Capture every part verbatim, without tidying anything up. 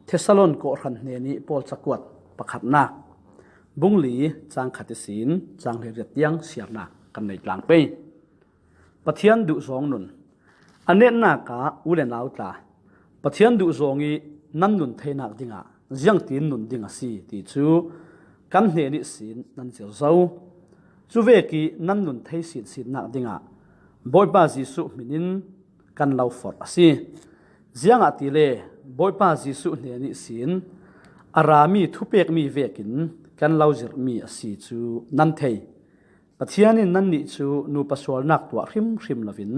Thesalon kawhhran hnenih Paul cakuat pakhatnak, bung li, cang khat ihsin cang hleiriat tiang siarnak kan nei tlang pei. Pathian duhzawng nun. A netnak ah u le nau tla, Pathian duhzawng ih nan nun theinak dingah ziangtin nun ding a si ti cu kan hnen ihsin nan zir zo. Cuvek ih nan nun thei sinsinnak dingah Bawipa Jesuh hmin in kan lo forh a si. Ziangahtile Bawipa Jesuh hnen ihsin a rami thupekmi vekin kan lo zirhmi a si cu nan thei. Pathian in nannih cu nupa sualnak tuah hrimhrim loin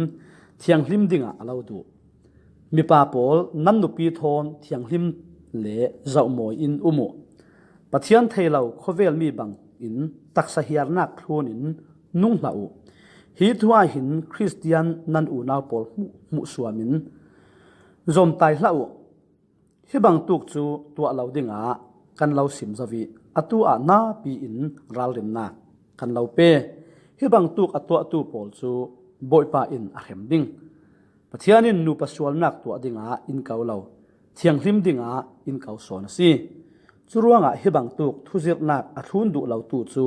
thianghlim dingah a lo duh. Mipa pawl, nan nupi thawn thianghlim le zohmawi in um uh. Pathian thei lo khawvelmi bangin taksa hiarnak thlun in nung hlah uh. Hi thu ah hin Khristian nan unau pawl hmuh, hmuhsuam in zomtai hlah uh. Hi bangtuk cu tuah lo dingah kan lo sim zo ih atu ah napi in ralrinnak kan lo pe. Hi bangtuk a tuahtu pawl cu Bawipa in a hrem ding. Pathian in nupa sualnak tuah dingah in ko lo, thianghlim dingah in ko sawn a si. Curuangah hi bangtuk thuzirhnak a thlun duh lotu cu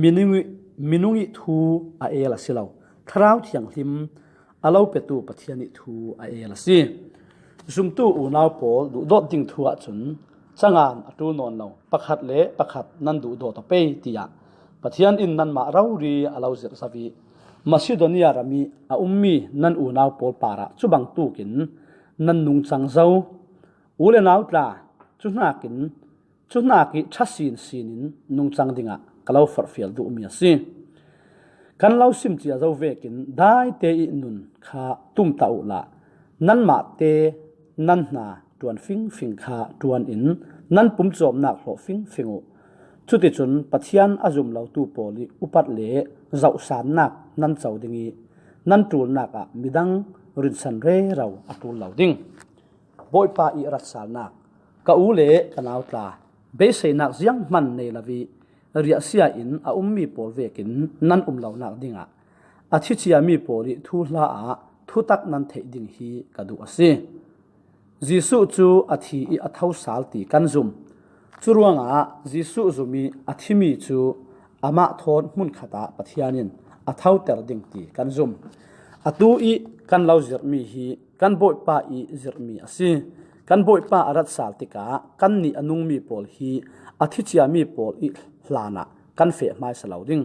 minung ih, minung ih thu a el a si lo, Thlarau Thianghlim a lo petu Pathian ih thu a el a si. Zumtu unau pawl duhdawt ding thu ahcun cangan a ṭul nawn lo, pakhat le pakhat nan duhdawt aw pei, tiah Pathian in nanmah rori a lo zirh zo ih Masidonia ram ih a ummi nan unau pawl parah cu bangtuk in nan nungcang zo. U le nau tla, cu hnakin, cu hnak ih ṭha sinsin in nungcang dingah ka lo forhfial duhmi a si. Kan lo sim cia zo vekin daite ih nun kha tumtah uhla, nanmahte nan hna ṭuan fingfing kha ṭuan in nan pumcawmnak hlawh fingfing uh. Cuticun Pathian a zum lotu pawl ih upat le zohsannak nan co ding ih nan ṭulnak ah midang rinsan rero a ṭul lo ding. Bawipa ih ratsalnak. Ka u le ka nau tla, beiseinak zianghman nei lo ih riahsia in a ummi pawl vekin nan um lonak dingah a thi ciami pawl ih thuhla ah thutak nan theih ding hi ka duh a si. Jesuh cu a thi ih a tho sal ti kan zum. Curuangah Jesuh zum ih a thimi cu amah thawn hmunkhat ah Pathian in a thoter ding ti kan zum. Atu ih kan lo zirhmi hi kan Bawipa ih zirhmi a si. Kan Bawipa a rat sal tikah kannih a nungmi pawl hi a thi ciami pawl ih hlanah kan feh hmaisa lo ding.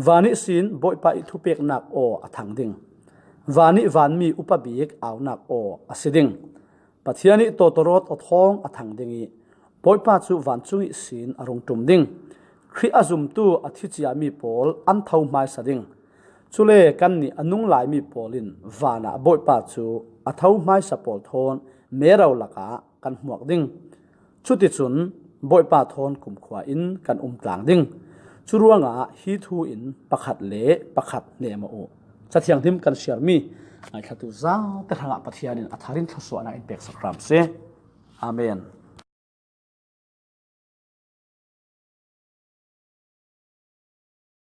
Van ihsin Bawipa ih thupeknak aw a thang ding. Van ih vanmi upa bik aunak aw a si ding. Pathian ih tawtawrawt aw thawng a thang ding ih Bawipa cu vancung ihsin a rung ṭum ding. Khrih a zumtu a thi ciami pawl an tho hmaisa ding. Cule kannih a nung laimi pawl in van ah Bawipa cu a tho hmaisa pawl thawn mero lakah kan hmuak ding. Cuticun Bawipa thawn kumkhua in kan um tlang ding. Curuangah hi thu in pakhat le pakhat hnem aw uh. Cathianghlim kan siarmi ngaithlatu zaute hrangah Pathian in a thar in thluasuahnak in peksak hram seh. Amen.